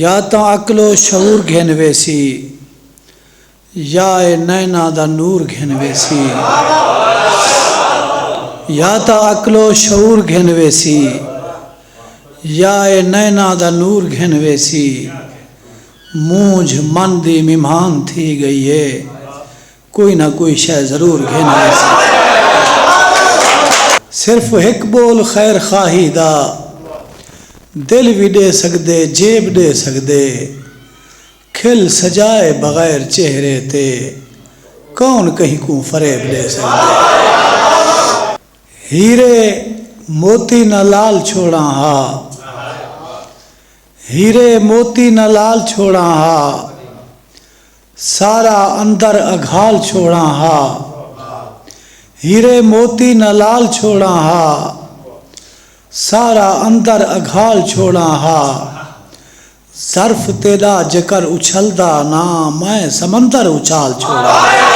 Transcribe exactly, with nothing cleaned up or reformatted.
یا تاں عقل و شعور گھن ویسی، یا اے نیناں دا نور گھن ویسی۔ یا تاں عقل و شعور گھن ویسی، یا اے نیناں دا نور گھن ویسی۔ مونجھ من دی مہمان تھی ڳئی اے، کوئی نہ کوئی شے ضرور گھن ویسی۔ صرف ہک ٻول خیر خواہی دا، دل وی ݙے سڳدے، جیب ݙے سڳدے۔ کھل سجائے بغیر چہرے تے، کون کہیں کوں فریب ݙے سڳدے۔ ہیرے موتی نہ لال چھوڑاں ہا، ہیرے موتی نہ لال چھوڑاں ہا، سارا اندر اگھال چھوڑاں ہا۔ ہیرے موتی نہ لال چھوڑاں ہا، سارا اندر اگھال چھوڑاں ہا۔ ظرف تیݙا جیکر اچھلدا نہ، میں سمندر اچھال چھوڑاں ہا۔